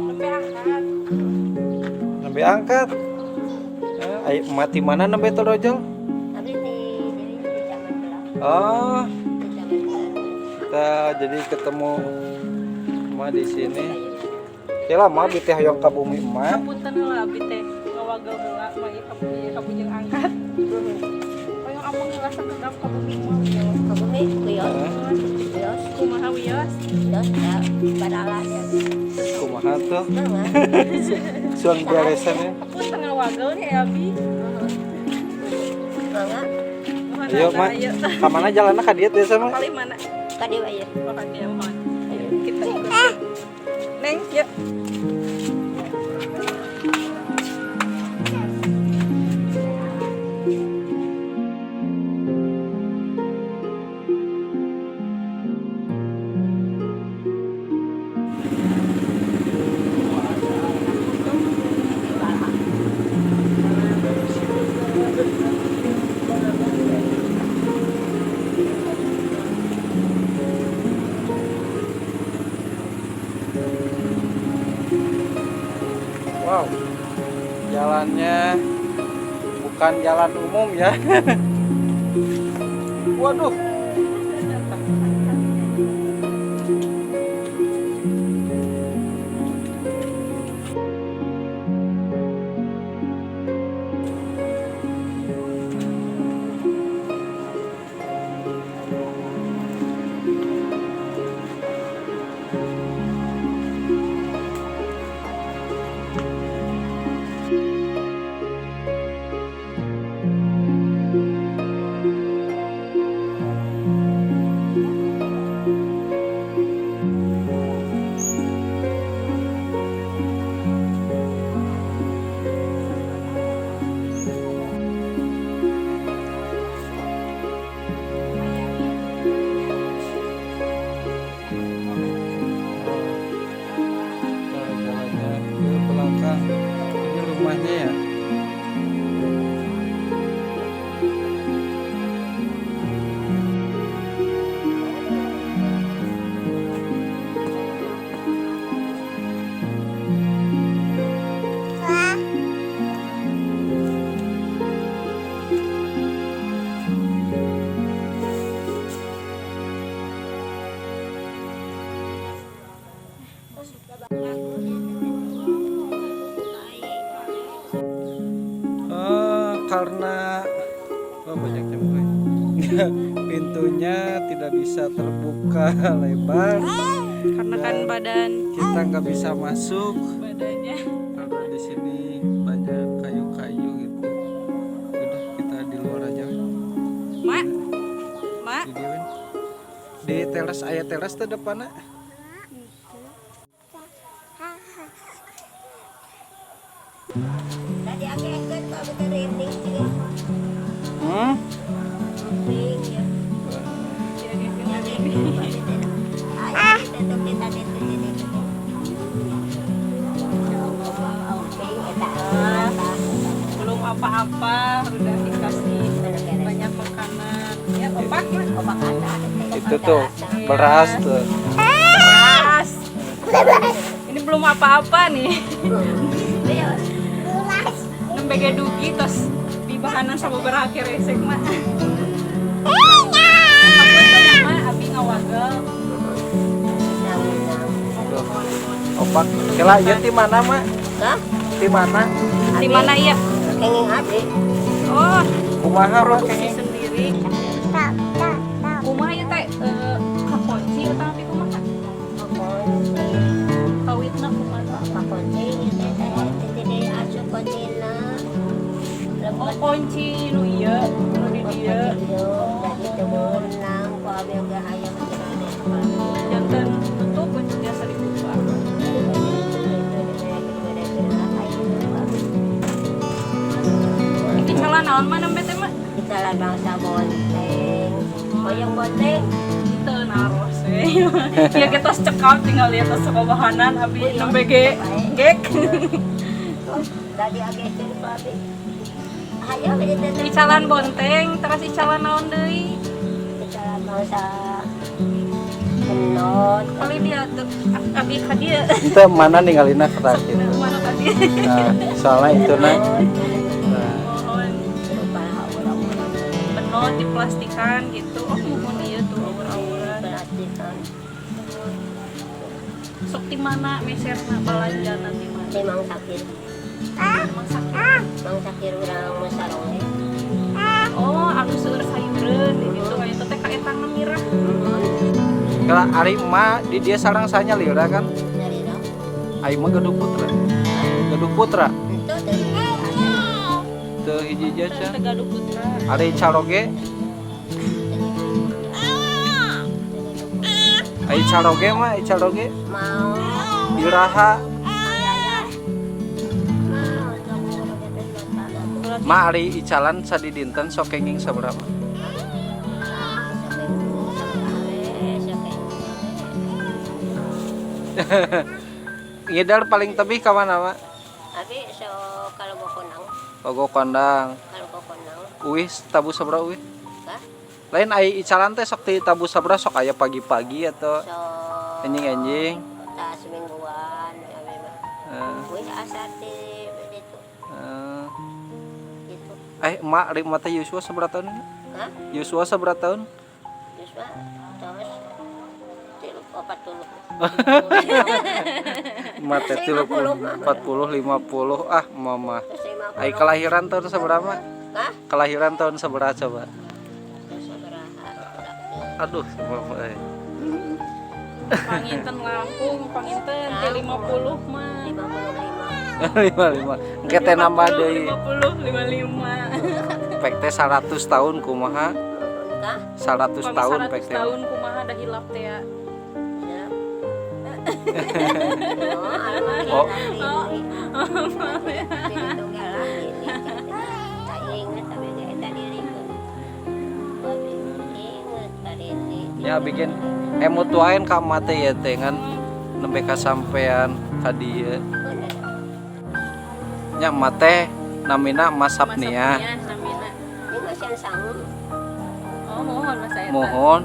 Nembe angkat. Nembe angkat. Eh, ai mati mana nembe torojol? Abi di zaman belah. Oh, Di zaman belah. kita jadi ketemu emak di sini. Ya lama abi teh hoyong ka bumi emak. Hapunten heula abi teh ngawagel heula mah ieu ka bujang angkat. Hoyong ameng heula sakedap ka bumi mah wios. Ka bumi wios. Heeh. Wios. Kumaha wios? Wios ya barala ya. Kumaha tuh? Mangga. Suang beresan ya. Hapunten ngawagel nya ya abi. Mangga. Mohon Ayo, atuh, Mak. ayo. Ka mana jalanna ka dieu teh sama? Paling mana? Ka dieu ya. Oh, ka dieu mohon. Ayo kita ikut. Neng, yuk. Wow. Jalannya bukan jalan umum ya. Waduh. Kita jalannya ke belakang. Ini rumahnya ya. Oh, karena oh banyak nyamuk ya. Pintunya tidak bisa terbuka lebar. Karena kan badan Kita nggak bisa masuk badannya karena di sini banyak kayu-kayu gitu. Udah kita di luar aja. Mak. Mak. Di dieu, Win. Di teras aya teras teh depanna. Tadi ake-ake kok abi teh rinding sih. Hmm? Rinding ya. Ya rinding abi teh. Ayo kita tuh kita itu itu itu. Belum apa-apa udah dikasih banyak makanan. Ya, opak mah. Opak ada. Itu tuh beras tuh. Beras. Ini belum apa-apa nih. Nembe ge dugi tos di bahanan sama berakhir resek mah. Hapunten ya, Mak, abi ngawagel. Tuh. Opak. Kela ieu ti mana, Mak? Hah? Ti mana? Di mana ya? Kenging abi. Oh, Kumaha Mak produksi kenging? sendiri. Kumaha ieu teh kakunci atau abi kumaha? Kawitna kumaha? Kakunci teh teh asup kuncina. Oh, kunci nu ieu, nu di dieu. Tadi teu meunang ku abi oge hayang Janten tutup kunci biasa dibuka. Ini salah naon mah nembe teh mah? Jalan bangsa bonteng. Hoyong bonteng. Teu naros we. Ya kita cekap tinggal lihat tos bahanan abi nembe ge gek. Tadi agekeun ku abi. Hayo bade teh. Icalan bonteng, terus icalan naon deui? Icalan mangsa benot. Kali dia tuh abi ka dieu. Ente mana ningalina kata gitu. Mana tadi? Nah, soalnya itu nah. Nah, Mohon Rupa aur-auran. benot diplastikan gitu. Oh, mohon ieu tuh aur-auran. Plastikan. Sok di mana meserna balanjana di mana? Di Mang Sakir. Emang sakit. Mang Sakir urang Musarong. Oh, anu seueur sayureun di ditu aya teh ka eta mirah. Kalau ari emak di dia sarang sanya lira kan. Nyari dong. Ari mah Gaduh Putra. Gaduh Putra. Itu teh. Teu hiji jajan. Teh Gaduh Putra. Ari caroge, ari caroge mah, ari caroge Mau. iraha. Ayah. Mau tong urang teh. Ma ari icalan sadidinten sok kenging sabaraha? Ngidar paling tebih ka mana, Mak? Abi so kalau gua konang, Ogo kondang. kalau gua konang, Uih tabu sabaraha uih? Hah? Lain ai icalan teh sok ti tabu sabaraha sok aya pagi-pagi atau So enjing-enjing. Tas semingguan abi mah. Wih asar di itu Eh. gitu. Eh, emak ari emak teh Yusua sabaraha tahun? Hah? Yusua sabaraha tahun? Yusua terus tilu 40. Emak teh 30, 40, 50. Ah, mama. Terus 50. Ai kelahiran tahun sabaraha, Mak? Hah? Kelahiran tahun sabaraha coba? Terus sabaraha? Aduh, mama eh. Panginten langkung, panginten teh 50 mah. 55. 55. Engke teh nambah deui. 50, 55. Pek teh 100 tahun kumaha? Kah? 100 tahun pek 100 teh. tahun kumaha dah hilap teh ya. Ya. Oh, Oh. Ya bikin emut wae ka emak teh ya teh ngan nembe kasampean ka dieu. Nya emak teh namina Mas Sapnia. Namina. Oh, mohon Mas eta. Mohon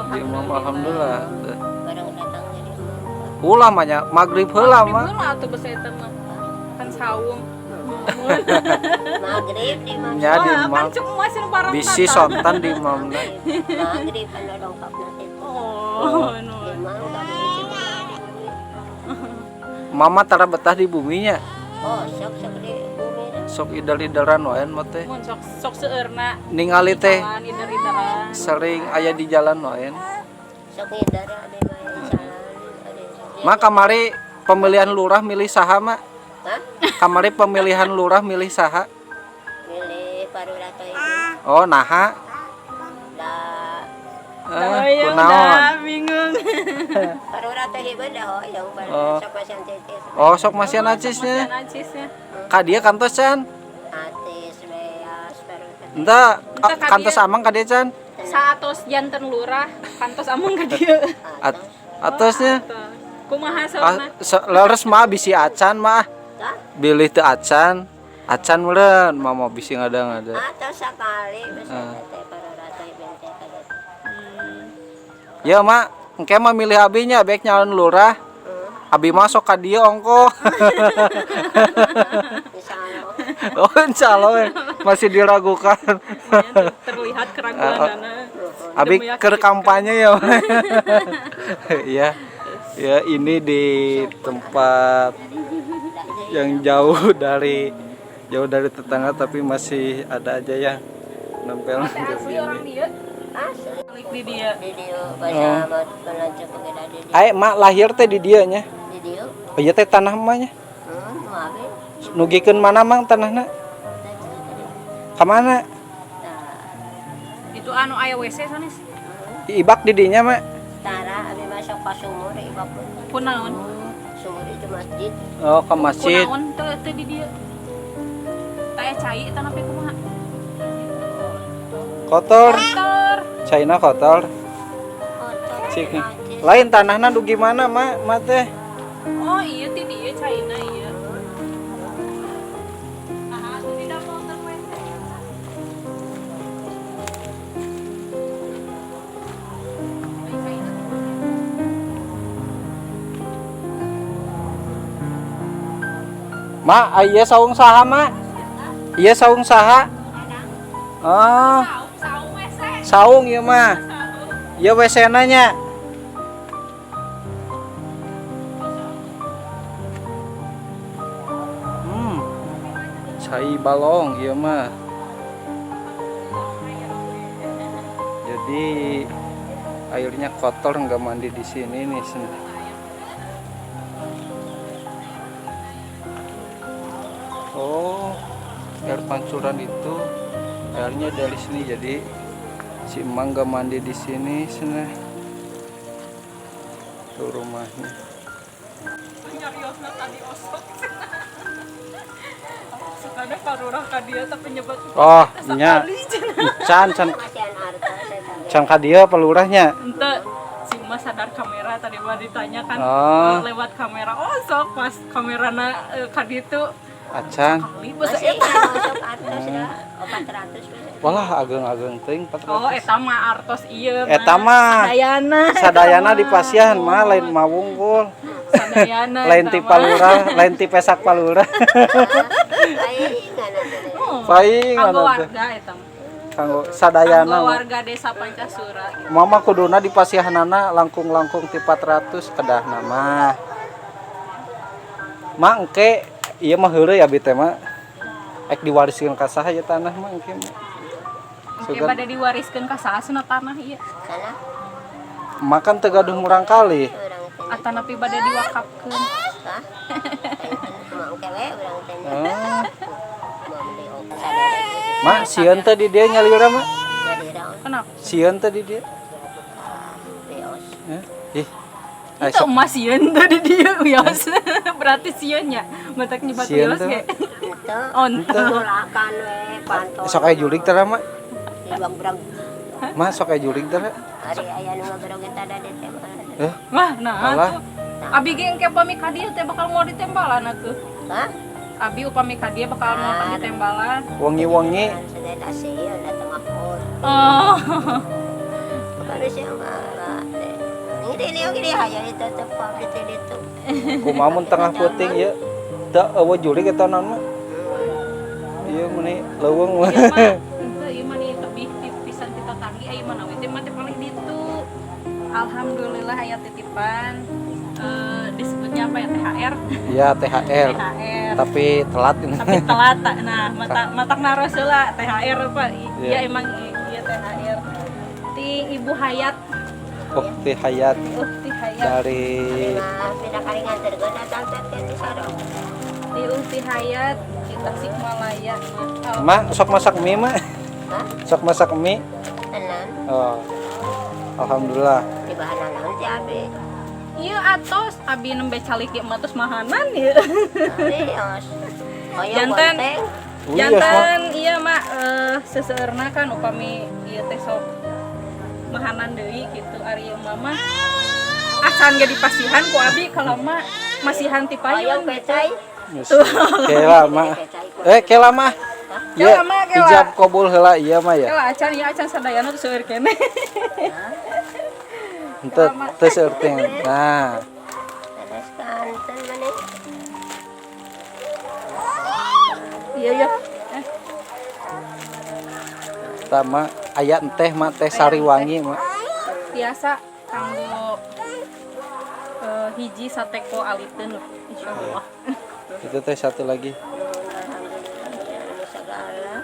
di imam alhamdulillah. Ulah mah nya magrib heula mah. Heula atuh bes eta mah. Kan saung. Maghrib di imam. Nya di Wah, imam. kan cuma masih barang Bisi sonten di imamna. Maghrib kan dongkap nanti. Oh, no. Imam kami Mama tara betah di buminya. Oh, sok sok di bumi dah. Sok idal-idaran wae mah teh. Mun sok sok seueurna. Ningali teh Jalan ider-ideran. sering aya di jalan wae. Sok ngidar ada main jalan. Ada. Mak kamari pemilihan lurah milih saha mak? Hah? Kamari pemilihan lurah milih saha? Milih Parurato itu. Oh, naha. Dah. Eh, Oh, ya kunaon? udah bingung. Parurato hiba dah hoyong Oh. sok masian titis. Oh, sok masian acisnya. Masian acisnya. Ka dia kantos can. Atis beas Parurato. Ente Ente ka kantos dia. amang ka dia can. Saatos janten lurah, kantos amang ka dieu. At atosnya. Atos. Kumaha Ah, saurna? leres mah bisi acan mah. Kah? Bilih teu acan. Acan meureun mama bisi ngada-ngada. Atau sekali misalnya teh Parurato hiba teh kada. Ya mak, engke mah milih abinya baik nyalon lurah. Abi masuk ka dieu ongko. Insyaallah. Oh, insyaallah we. Masih diragukan. Lumayan terlihat keraguan Abi keur kampanye ya. Ya. Ya, ini di tempat yang jauh dari tetangga tapi masih ada aja yang nempel Asli orang begini. dia, Asli. balik di dia. Di dieu bahasa melanjut pengen di dieu. Ai mak lahir teh di dieu nya. Di dieu. Oh iya teh tanah emak nya. Nu abi. Nugikeun mana mang tanahna? Ka mana? Nah, Itu anu aya WC sanes. Ibak di dinya mak. Tara abi masuk ka sumur ibak. Kunaon? Sumur itu masjid. Oh, ke masjid. Kunaon teu teu di dieu. Taya cai eta napi kumaha? Kotor. Kotor. China kotor. Kotor. Cik. Lain tanahna dugi mana mak mak teh? Oh iya ti dieu caina iya. Ma, ieu saung saha, Ma? Ieu saung saha? Ah. Saung ieu mah. Ieu WC-na nya. Cai balong ieu mah. Jadi airnya kotor, nggak mandi di sini nih. Sini. Oh, air pancuran itu airnya dari sini, jadi si emang nggak mandi di sini, sini. Tuh rumahnya. Nyariosna tadi osok. Sukana parurah ka dia tapi nyebat. Oh, nya. Can can can ka dieu palurahnya. Ente si emas sadar kamera tadi mah ditanya kan. Oh. Lewat kamera osok pas kamerana ka ditu. Acan. Kali basa Masih eta. masuk artos dah 400. Walah, ageng-ageng teuing 400. Oh, eta mah artos ieu. Eta mah. Sadayana. Sadayana di pasihan mah lain mah wungkul. Sadayana. Lain ti palurah, lain ti pesak palurah. Paingan atuh. Oh, Paing kanggo anu teh. warga eta mah. Kanggo sadayana. Kanggo Mah. warga desa Pancasura gitu. Mama kuduna di pasihanana langkung-langkung ti 400 kedahna mah. Ma engke ieu mah heureuy abi teh mah. Ek diwariskeun ka saha ieu tanah mah engke mah. Engke Sugan bade diwariskeun ka saha cenah tanah ieu? Salah makan teu gaduh murang kali. urang teh. Atanapi bade diwakafkeun. Hah? Mau kewe urang teh. Oh. Mau beli obat sadar. Ma sieun teh di dieu nyalira mah. Jadi raon Kenapa? Sieun teh di dieu. beos. Hah? Ih. Ay, Itu sok emas sieun tadi dia wios. Berarti sieun nya. Matak nyebat Sieun wios teh. ge. Itu Onta. tolakan we pantol. Sok aya jurig teh mah. Di bang Ma sok aya jurig teh. Ari aya nu ngagerog eta da teh mah. Eh, Wah, nah Alah. atuh. Abi ge engke upami ka dieu teh bakal mau ditembalan atuh. Hah? Abi upami ka dieu bakal mau ditembalan. Wengi-wengi Sadaya sieun da tengah pot. Oh. Baru sih mah teh. Ini ini oge dia hayang itu teh pabrik teh ditu. Kumaha mun tengah peuting ieu teu eueuh jurig eta naon mah. Ieu meuni leuweung mah. Ieu mah henteu ieu mah nih tebih pisan ti tatanggi aya mah we teh mah teh paling ditu. Alhamdulillah aya titipan, disebutnya apa ya, THR? Iya, THR. THR. Tapi telat ini. Tapi telat tak. Nah, mata matak naros heula THR apa? Iya. Iya emang iya THR. Ti Ibu Hayat. Oh, Ti Hayat Ti Hayat. dari Mah pira kali nganterkeun datang teh teh di sarong. Ti Uti Hayat di Tasikmalaya. Oh. Ma, sok masak mie, Ma. Hah? Sok masak mie. Tenan Oh. Alhamdulillah. di bahan naon teh abi. Iya atos abi nembe calik ge mah tos mahanan ya. Beos. Hoyong Jantan. bonteng. Oh, iya, Jantan iya mak, seseueurna kan upami ieu teh sok mahanan deui gitu ari ieu mama. Acan ge dipasihan ku abi kalau mah masihan ti Hoyong payun. pecai. Kela mah. Eh, kela mah. Iya, Kela mah, kela. ijab kabul heula ieu mah ya. Kela acan ya acan sadayana tuh seueur keneh. Henteu teu seueur teh. Nah, Terus kanten maneh. Iya iya. tama aya teh mah teh sariwangi mah. Biasa kanggo hiji sateko aliteun lah insyaallah. Itu teh satu lagi. Alhamdulillah segala.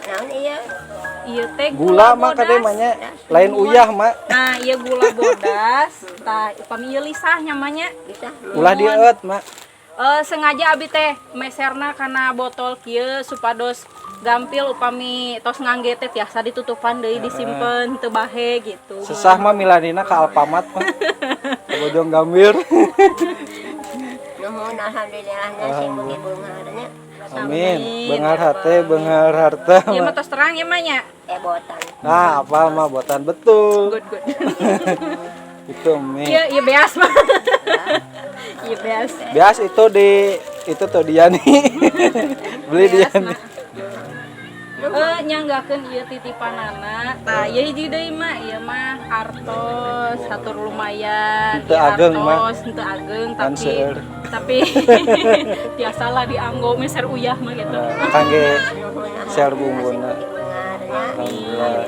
Naon iya? Ieu teh Gula mah kade bodas. mah nya. Lain uyah mah. Nah, ieu gula bodas. Tah, upami ieu lisah nyamanya. Bisa. Ulah dieut mah. Sengaja abi teh meserna kana botol kieu supados gampil upami tos ngangge teh tiasa ditutupan deui disimpen teu bahe gitu. Sesah mah milanina ka Alfamart mah. Ka Bojong Gambir. Nuhun alhamdulillah nya sing mugi beunghar nya. Amin. Beunghar hate, beunghar harta. Ieu mah. mah tos terang ieu mah nya. Botan. Nah, apa mah buatan betul. Good good. Itu mie. Ieu ieu beas mah. Ieu beas. Bias itu di itu tuh Diani. Beli Beas Diani. mah. Nyanggakeun ieu titipanana. Tah, ieu hiji deui mah, ieu mah artos hatur lumayan. Henteu Ieu ageng mah. artos henteu ageng Kan tapi seueur. Tapi biasalah dianggo meser uyah mah gitu. Eh, kangge share bumbuna. Sing beunghar nya. Alhamdulillah.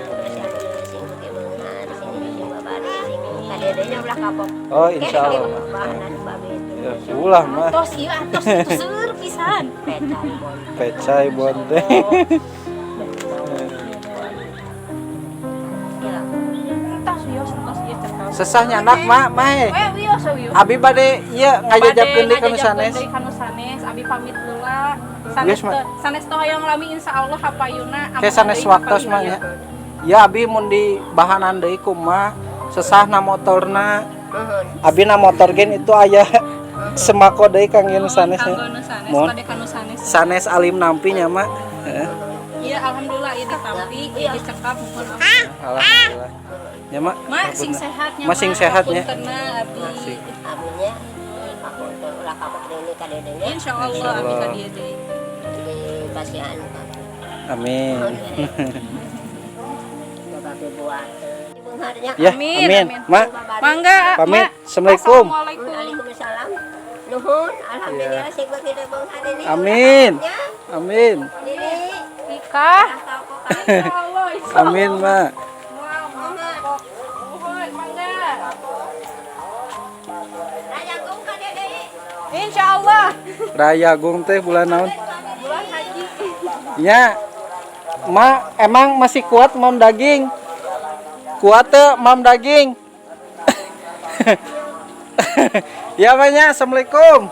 Sing beunghar, sing sing babari, sing kadedenya ulah kapok. Oh, insya Allah. Bahanan babe itu. Ya, ulah mah. Tos ieu atos itu seueur pisan. Pecai bon. Pecai bonte. Ya. Tos ieu, tos ieu cekap. Sesah nyandak mak mah. Eh, wios wios. Abi bade ieu ngajajabkeun deui ka nu sanes. Deui ka nu sanes, abi pamit heula. Sanes Wios, Mak. teu sanes teu hoyong lami, insyaallah kapayuna. Kayak sanes waktos mah ya. Ya, abi mun di bahanan deui kumaha sesah na motorna. Nuhun. Abi na motor gen itu aya sembako deui kangge nu sanes ya. Kanggo nu sanes, Mohon. bade ka nu sanes. Sanes alim nampi nya mak. Heeh. Iya, alhamdulillah ieu ditampi, ieu dicekap, mohon ampun. Alhamdulillah. Ya mak. Mak sing sehatnya. Mak sing sehat nya. Puntenna abi. Sing. Abinya kapok ulah kapok deui kadedenya Insyaallah abi Insyaallah. ka dieu deui. Di pasihan. Amin. Babe buat. Beungharnya. Ya, Amin, amin. amin. Mak, Mangga, pamit. Mak. Assalamualaikum. Assalamualaikum. Waalaikumsalam. Nuhun, alhamdulillah sing beuki beunghar ini. Amin. Amin. Diri. Ika. Kapok. Insyaallah, insyaallah. Amin, Mak. Moal kapok. Nuhun, mangga. Rayagung kadede. Insyaallah. Rayagung teh bulan naon? Bulan haji. Ya. Ma, emang masih kuat mam daging? Kuat teh mam daging? Ya, banyak. Assalamualaikum.